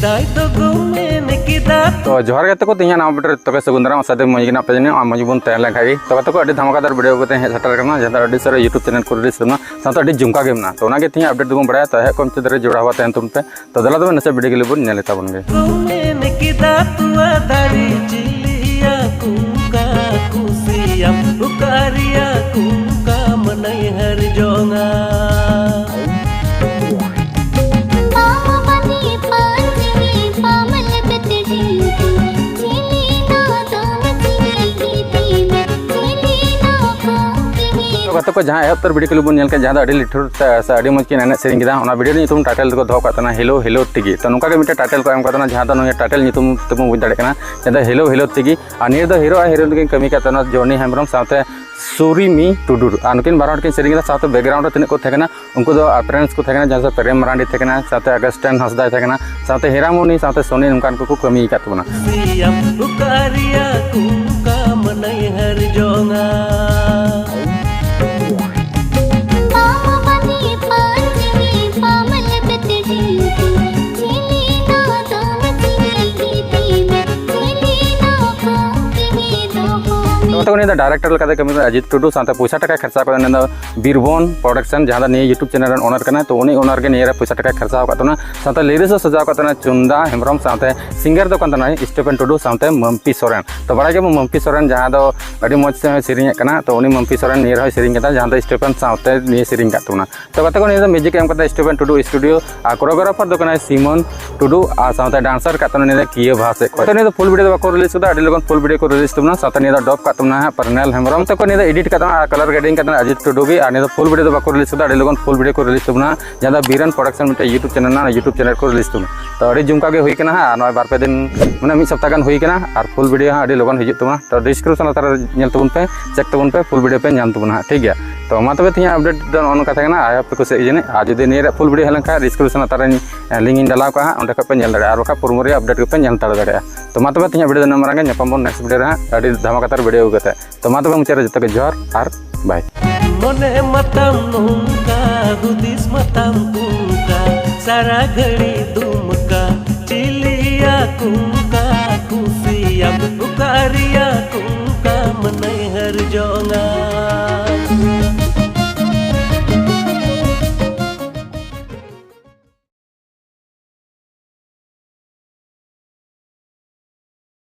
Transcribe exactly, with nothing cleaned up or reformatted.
ᱫᱟᱭ ᱫᱚ ᱜᱚ ᱢᱮᱱ ᱠᱮᱫᱟ᱾ ᱛᱚ ᱡᱚᱦᱟᱨ ᱜᱟᱛᱮ ᱠᱚ, ᱛᱮᱦᱮᱧᱟᱜ ᱱᱟᱣᱟ ᱵᱷᱤᱰᱤᱭᱳ ᱨᱮ ᱛᱚᱵᱮ ᱥᱟᱹᱜᱩᱱ ᱫᱟᱨᱟᱢ᱾ ᱟᱥᱟ ᱫᱚ ᱢᱚᱡᱽ ᱜᱮ ᱢᱮᱱᱟᱜ ᱯᱮ ᱡᱟᱹᱱᱤᱡ, ᱟᱨ ᱢᱚᱡᱽ ᱵᱚᱱ ᱛᱟᱦᱮᱸ ᱞᱮᱱ ᱠᱷᱟᱡ ᱜᱮ᱾ ᱛᱚ ᱜᱟᱛᱮ ᱠᱚ, ᱟᱹᱰᱤ ᱫᱷᱟᱢᱟᱠᱟᱫᱟᱨ ᱵᱷᱤᱰᱤᱭᱳ ᱠᱟᱛᱮ ᱦᱮᱡ ᱥᱮᱴᱮᱨ ᱠᱟᱱᱟ, ᱡᱟᱦᱟᱸ ᱫᱚ ᱟᱹᱰᱤ ᱥᱟᱨᱟ YouTube ᱪᱮᱱᱮᱞ ᱠᱚᱨᱮ ᱨᱤᱞᱤᱡᱽ ᱞᱮᱱᱟ, ᱥᱟᱶᱛᱮ ᱟᱹᱰᱤ ᱡᱚᱢᱠᱟ ᱜᱮ ᱢᱮᱱᱟᱜᱼᱟ᱾ ᱛᱚ ᱚᱱᱟᱜᱮ ᱛᱮᱦᱮᱧ ᱟᱯᱰᱮᱴ ᱫᱚᱵᱚᱱ ᱵᱟᱲᱟᱭᱟ᱾ ᱛᱚ ᱮᱦᱚᱵ ᱠᱷᱚᱱ ᱢᱩᱪᱟᱹᱫ ᱫᱷᱟᱹᱨᱤᱡ ᱡᱚᱲᱟᱣ ᱛᱟᱦᱮᱱ ᱛᱟᱵᱚᱱ ᱯᱮ᱾ ᱛᱚ ᱫᱮᱞᱟ ᱛᱚᱵᱮ ᱱᱟᱥᱮ ᱵᱷᱤᱰᱤᱭᱳ ᱜᱮ ᱵᱚᱱ ᱧᱮᱞ ᱛᱟᱵᱚᱱ ᱜᱮ᱾ ᱠᱚ ᱢᱮᱱ ᱠᱮᱫᱟ ᱛᱩᱣᱟ ᱫᱟᱨᱮ ᱪᱤᱞᱤᱭᱟ ᱠᱩᱝᱠᱟ ᱠᱩᱥᱤᱭᱟᱢ ᱩᱠᱟᱨᱤᱭᱟ ᱠᱩᱝᱠᱟ ᱢᱟᱱᱟᱭ ᱦᱟᱨ ᱡᱚᱝᱟ᱾ ᱵᱟᱢ ᱵᱟᱹᱱᱤ ᱯᱟᱸᱪᱤ ᱯᱟᱢᱞ ᱵᱮᱛᱰᱤ ᱪᱤᱞᱤ ᱱᱚ ᱫᱚᱢ ᱪᱤᱞᱤ ᱜᱤᱛᱤᱢ ᱪᱤᱞᱤ ᱱᱚ ᱠᱚᱝᱠᱤ᱾ ᱛᱚ ᱜᱟᱛᱮ ᱠᱚ, ᱡᱟᱦᱟᱸ ᱮᱦᱚᱵ ᱩᱛᱟᱹᱨ ᱵᱷᱤᱰᱤᱭᱳ ᱠᱞᱤᱯ ᱵᱚᱱ ᱧᱮᱞ ᱠᱮᱫ, ᱡᱟᱦᱟᱸ ᱫᱚ ᱟᱹᱰᱤ ᱞᱤᱴᱷᱩᱨ ᱛᱮ ᱥᱮ ᱟᱹᱰᱤ ᱢᱚᱡᱽ ᱠᱤᱱ ᱮᱱᱮᱡ ᱥᱮᱨᱮᱧ ᱠᱮᱫᱟ, ᱚᱱᱟ ᱵᱷᱤᱰᱤᱭᱳ ᱨᱮᱱᱟᱜ ᱧᱩᱛᱩᱢ ᱴᱟᱭᱴᱮᱞ ᱫᱚᱠᱚ ᱫᱚᱦᱚ ᱠᱟᱜ ᱛᱟᱦᱮᱱᱟ ᱦᱮᱞᱳ ᱦᱮᱞᱳ ᱛᱤᱜᱤ᱾ ᱛᱚ ᱱᱚᱝᱠᱟ ᱜᱮ ᱢᱤᱫᱴᱮᱱ ᱴᱟᱭᱴᱮᱞ ᱠᱚ ᱮᱢ ᱠᱟᱜ ᱛᱟᱦᱮᱱᱟ, ᱡᱟᱦᱟᱸ ᱫᱚ ᱱᱩᱭ ᱴᱟᱭᱴᱮᱞ ᱧᱩᱛᱩᱢ ᱛᱮᱵᱚᱱ ᱵᱩᱡᱽ ᱫᱟᱲᱮᱭᱟᱜ ᱠᱟᱱᱟ, ᱡᱟᱦᱟᱸ ᱫᱚ ᱦᱮᱞᱳ ᱦᱮᱞᱳ ᱛᱤᱜᱤ᱾ ᱟᱨ ᱱᱤᱭᱟᱹ ᱫᱚ ᱦᱤᱨᱳ ᱟᱨ ᱦᱤᱨᱳᱭᱤᱱ ᱫᱚᱠᱤᱱ ᱠᱟᱹᱢᱤ ᱠᱟᱜ ᱛᱟᱦᱮᱱᱟ ᱡᱚᱱᱤ ᱦᱮᱢᱵᱨᱚᱢ ᱥᱟᱶᱛᱮ ᱥᱩᱨᱤᱢᱤ ᱴᱩᱰᱩ᱾ ᱟᱨ ᱱᱩᱠᱤᱱ ᱵᱟᱨ ᱦᱚᱲ ᱠᱤᱱ ᱥᱮᱨᱮᱧ ᱠᱮᱫᱟ, ᱥᱟᱶᱛᱮ ᱵᱮᱠᱜᱨᱟᱣᱩᱱᱰ ᱨᱮ ᱛᱤᱱᱟᱹᱜ ᱠᱚ ᱛᱟᱦᱮᱸ ᱠᱟᱱᱟ, ᱩᱱᱠᱩ ᱫᱚ ᱯᱨᱮᱢ ᱢᱟᱨᱟᱱᱰᱤ ᱛᱟᱦᱮᱸ ᱠᱟᱱᱟ, ᱥᱟᱶᱛᱮ ᱟᱜᱚᱥᱴᱤᱱ ᱦᱟᱸᱥᱫᱟᱭ ᱛᱟᱦᱮᱸ ᱠᱟᱱᱟ, ᱥᱟᱶᱛᱮ ᱦᱤᱨᱟᱢᱚᱱᱤ, ᱥᱟᱶᱛᱮ ᱥᱳᱱᱤ, ᱱᱚᱝᱠᱟᱱ ᱠᱚᱠᱚ ᱠᱟᱹᱢᱤ ᱟᱠᱟᱫ ᱛᱟᱵᱚᱱᱟ᱾ ᱥᱤᱭᱟᱢ ᱩᱠᱟᱨᱤᱭᱟ ᱠᱩᱝᱠᱟ ᱢᱟᱱᱟᱭ ᱦᱟᱨ ᱡᱚᱝᱟ᱾ ᱵᱟᱢ ᱵᱟᱹᱱᱤ ᱯᱟᱸᱪᱤ ᱯᱟᱢᱞ ᱵᱮᱛᱰᱤ ᱪᱤᱞᱤ ᱱᱚ ᱫᱚᱢ ᱪᱤᱞᱤ ᱜᱤᱛᱤᱢ ᱪᱤᱞᱤ ᱱᱚ ᱠᱚᱝᱠᱤ ᱫᱚ ᱛᱚ ᱜᱟᱛᱮ ᱠᱚ, ᱱᱤᱭᱟᱹ ᱫᱚ ᱰᱟᱭᱨᱮᱠᱴᱚᱨ ᱞᱮᱠᱟᱛᱮ ᱠᱟᱹᱢᱤ ᱠᱟᱱᱟ ᱟᱡᱤᱛ ᱴᱩᱰᱩ, ᱥᱟᱶᱛᱮ ᱯᱚᱭᱥᱟ ᱴᱟᱠᱟ ᱠᱷᱚᱨᱪᱟ ᱠᱟᱛᱮ ᱱᱤᱭᱟᱹ ᱫᱚ ᱵᱤᱨᱵᱚᱱ ᱯᱨᱚᱰᱟᱠᱥᱚᱱ, ᱡᱟᱦᱟᱸ ᱫᱚ ᱱᱤᱭᱟᱹ YouTube ᱪᱮᱱᱮᱞ ᱨᱮᱱ ᱳᱱᱟᱨ ᱠᱟᱱᱟᱭ᱾ ᱛᱚ ᱩᱱᱤ ᱳᱱᱟᱨ ᱜᱮ ᱱᱤᱭᱟᱹ ᱨᱮ ᱯᱚᱭᱥᱟ ᱴᱟᱠᱟᱭ ᱠᱷᱚᱨᱪᱟ ᱟᱠᱟᱫ ᱛᱟᱵᱚᱱᱟ, ᱥᱟᱶᱛᱮ ᱞᱤᱨᱤᱠᱥ ᱦᱚᱸ ᱥᱟᱡᱟᱣ ᱟᱠᱟᱫ ᱛᱟᱵᱚᱱᱟ ᱪᱩᱱᱫᱟ ᱦᱮᱢᱵᱨᱚᱢ, ᱥᱟᱶᱛᱮ ᱥᱤᱝᱜᱟᱨ ᱫᱚ ᱠᱟᱱ ᱛᱟᱵᱚᱱᱟᱭ ᱥᱴᱤᱯᱷᱮᱱ ᱴᱩᱰᱩ ᱥᱟᱶᱛᱮ ᱢᱟᱢᱯᱤ ᱥᱚᱨᱮᱱ᱾ ᱛᱚ ᱵᱟᱲᱟᱭ ᱜᱮᱭᱟᱵᱚᱱ ᱢᱟᱢᱯᱤ ᱥᱚᱨᱮᱱ ᱡᱟᱦᱟᱸ ᱫᱚ ᱟᱹᱰᱤ ᱢᱚᱡᱽ ᱥᱮᱨᱮᱧᱮᱫ ᱠᱟᱱᱟ, ᱛᱚ ᱩᱱᱤ ᱢᱟᱢᱯᱤ ᱥᱚᱨᱮᱱ ᱱᱤᱭᱟᱹ ᱨᱮᱦᱚᱸᱭ ᱥᱮᱨᱮᱧ ᱠᱟᱫᱟ, ᱡᱟᱦᱟᱸ ᱫᱚ ᱥᱴᱤᱯᱷᱮᱱ ᱥᱟᱶᱛᱮ ᱱᱤᱭᱟᱹ ᱥᱮᱨᱮᱧ ᱠᱟᱫ ᱛᱟᱵᱚᱱᱟ᱾ ᱛᱚ ᱜᱟᱛᱮ ᱠᱚ, ᱱᱤᱭᱟᱹ ᱫᱚ ᱢᱤᱣᱡᱤᱠ ᱮ ᱮᱢ ᱠᱟᱫᱟ ᱥᱴᱤᱯᱷᱮᱱ ᱴᱩᱰᱩ ᱥᱴᱩᱰᱤᱭᱳ, ᱟᱨ ᱠᱳᱨᱤᱭᱳᱜᱨᱟᱯᱷᱟᱨ ᱫᱚ ᱠᱟᱱᱟᱭ ᱥᱤᱢᱚᱱ ᱴᱩᱰᱩ, ᱟᱨ ᱥᱟᱶᱛᱮ ᱰᱟᱱᱥᱟᱨ ᱠᱟᱜ ᱛᱟᱵᱚᱱᱟ ᱱᱤᱭᱟᱹ ᱫᱚ ᱠᱤᱭᱟᱹ ᱵᱷᱟᱥ ᱮ ᱠᱚ᱾ ᱛᱚ ᱱᱤᱭᱟᱹ ᱫᱚ ᱯᱷᱩᱞ ᱵᱷᱤᱰᱤᱭᱳ ᱫᱚ ᱵᱟᱠᱚ ᱨᱤᱞᱤᱡᱽ ᱠᱟᱫᱟ, ᱟᱹᱰᱤ ᱞᱚᱜᱚᱱ ᱯᱷᱩᱞ ᱵᱷᱤᱰᱤᱭᱳ ᱠᱚ ᱨᱤᱞᱤᱡᱽ ᱛᱟᱵᱚᱱᱟ, ᱥᱟᱶᱛᱮ ᱱᱤᱭᱟᱹ ᱫᱚ ᱰᱚᱵ ᱠᱟᱜ ᱛᱟᱵᱚᱱᱟ ᱦᱟᱸᱜ ᱯᱟᱨᱱᱮᱞ ᱦᱮᱢᱵᱨᱚᱢ᱾ ᱛᱚ ᱠᱚ, ᱱᱤᱭᱟᱹ ᱫᱚ ᱮᱰᱤᱴ ᱠᱟᱜ ᱛᱟᱵᱚᱱᱟ ᱟᱨ ᱠᱟᱞᱟᱨ ᱜᱨᱮᱰᱤᱝ ᱠᱟᱜ ᱛᱟᱵᱚᱱᱟ ᱟᱡᱤᱛ ᱴᱩᱰᱩ ᱜᱮ, ᱟᱨ ᱱᱤᱭᱟᱹ ᱫᱚ ᱯᱷᱩᱞ ᱵᱷᱤᱰᱤᱭᱳ ᱫᱚ ᱵᱟᱠᱚ ᱨᱤᱞᱤᱡᱽ ᱠᱟᱫᱟ, ᱟᱹᱰᱤ ᱞᱚᱜᱚᱱ ᱯᱷᱩᱞ ᱵᱷᱤᱰᱤᱭᱳ ᱠᱚ ᱨᱤᱞᱤᱡᱽ ᱛᱟᱵᱚᱱᱟ, ᱡᱟᱦᱟᱸ ᱫᱚ ᱵᱤᱨᱮᱱ ᱯᱨᱚᱰᱟᱠᱥᱚᱱ ᱢᱤᱫᱴᱮᱡ YouTube ᱪᱮᱱᱮᱞ ᱢᱮᱱᱟᱜᱼᱟ, YouTube ᱪᱮᱱᱮᱞ ᱠᱚ ᱨᱤᱞᱤᱡᱽ ᱛᱟᱵᱚᱱᱟ᱾ ᱛᱚ ᱟᱹᱰᱤ ᱡᱚᱢᱠᱟ ᱜᱮ ᱦᱩᱭ ᱠᱟᱱᱟ ᱦᱟᱸᱜ, ᱱᱚᱜᱼᱚᱭ ᱵᱟᱨ ᱯᱮ ᱫᱤᱱ, ᱢᱟᱱᱮ ᱢᱤᱫ ᱥᱚᱯᱛᱟ ᱜᱟᱱ ᱦᱩᱭ ᱠᱟᱱᱟ, ᱟᱨ ᱯᱷᱩᱞ ᱵᱷᱤᱰᱤᱭᱳ ᱦᱟᱸᱜ ᱟᱹᱰᱤ ᱞᱚᱜᱚᱱ ᱦᱤᱡᱩᱜ ᱛᱟᱵᱚᱱᱟ᱾ ᱛᱚ ᱰᱤᱥᱠᱨᱤᱯᱥᱚᱱ ᱞᱟᱛᱟᱨ ᱨᱮ ᱧᱮᱞ ᱛᱟᱵᱚᱱ ᱯᱮ, ᱪᱮᱠ ᱛᱟᱵᱚᱱ ᱯᱮ, ᱯᱷᱩᱞ ᱵᱷᱤᱰᱤᱭᱳ ᱯᱮ ᱧᱟᱢ ᱛᱟᱵᱚᱱᱟ ᱦᱟᱸᱜ, ᱴᱷᱤᱠ ᱜᱮᱭᱟ᱾ ᱛᱚ ᱢᱟ ᱛᱚᱵᱮ ᱛᱮᱦᱮᱧᱟᱜ ᱟᱯᱰᱮᱴ ᱫᱚ ᱱᱚᱜᱼᱚ ᱱᱚᱝᱠᱟ ᱛᱟᱦᱮᱸ ᱠᱟᱱᱟ, ᱟᱭ ᱦᱳᱯ ᱯᱮ ᱠᱩᱥᱤᱭᱟᱜ ᱡᱟᱹᱱᱤᱡ᱾ ᱟᱨ ᱡᱩᱫᱤ ᱱᱤᱭᱟᱹ ᱨᱮᱭᱟᱜ ᱯᱷᱩᱞ ᱵᱷᱤᱰᱤᱭᱳ ᱦᱮᱡ ᱞᱮᱱᱠᱷᱟᱱ ᱰᱤᱥᱠᱨᱤᱯᱥᱚᱱ ᱞᱟᱛᱟᱨ ᱨᱮ ᱞᱤᱝᱠ ᱤᱧ ᱰᱟᱞᱟᱣ ᱠᱟᱜᱼᱟ ᱦᱟᱸᱜ, ᱚᱸᱰᱮ ᱠᱷᱚᱱ ᱯᱮ ᱧᱮᱞ ᱫᱟᱲᱮᱭᱟᱜᱼᱟ, ᱟᱨ ᱵᱟᱠᱷᱟᱡ ᱯᱩᱨᱟᱹ ᱟᱯᱰᱮᱴ ᱜᱮᱯᱮ ᱧᱮᱞ ᱦᱟᱛᱟᱲ ᱫᱟᱲᱮᱭᱟᱜᱼᱟ᱾ ᱛᱚ ᱢᱟ ᱛᱚᱵᱮ ᱛᱮᱦᱮᱧᱟᱜ ᱵᱷᱤᱰᱤᱭᱳ ᱫᱚ ᱱᱤᱱᱟᱹᱜ ᱢᱟᱨᱟᱝ ᱜᱮ, ᱧᱟᱯᱟᱢ ᱵᱚᱱ ᱱᱮᱠᱥᱴ ᱵᱷᱤᱰᱤᱭᱳ ᱨᱮ ᱦᱟᱸᱜ, ᱟᱹᱰᱤ ᱫᱷᱟᱢᱟᱠᱟᱫᱟᱨ ᱵᱷᱤᱰᱤᱭᱳ ᱟᱹᱜᱩ ᱠᱟᱛᱮ᱾ ᱛᱚ ᱢᱟ ᱛᱚᱵᱮ ᱢᱩᱪᱟᱹᱫ ᱨᱮ ᱡᱚᱛᱚ ᱜᱮ ᱡᱚᱦᱟᱨ ᱟᱨ ᱵᱟᱭ᱾ ᱢᱚᱱᱮ ᱢᱟᱛᱟᱢ ᱱᱚᱝᱠᱟ, ᱦᱩᱫᱤᱥ ᱢᱟᱛᱟᱢ ᱚᱱᱠᱟ, ᱥᱟᱨᱟ ᱜᱷᱟᱹᱲᱤ ᱫᱩᱢᱠᱟ᱾ ᱚᱱᱠᱟ ᱠᱩᱥᱤᱭᱟᱢ ᱚᱠᱟ ᱨᱮᱭᱟᱜ ᱚᱱᱠᱟ ᱢᱟᱱᱮ ᱦᱟᱹᱨ ᱡᱚᱝᱟ᱾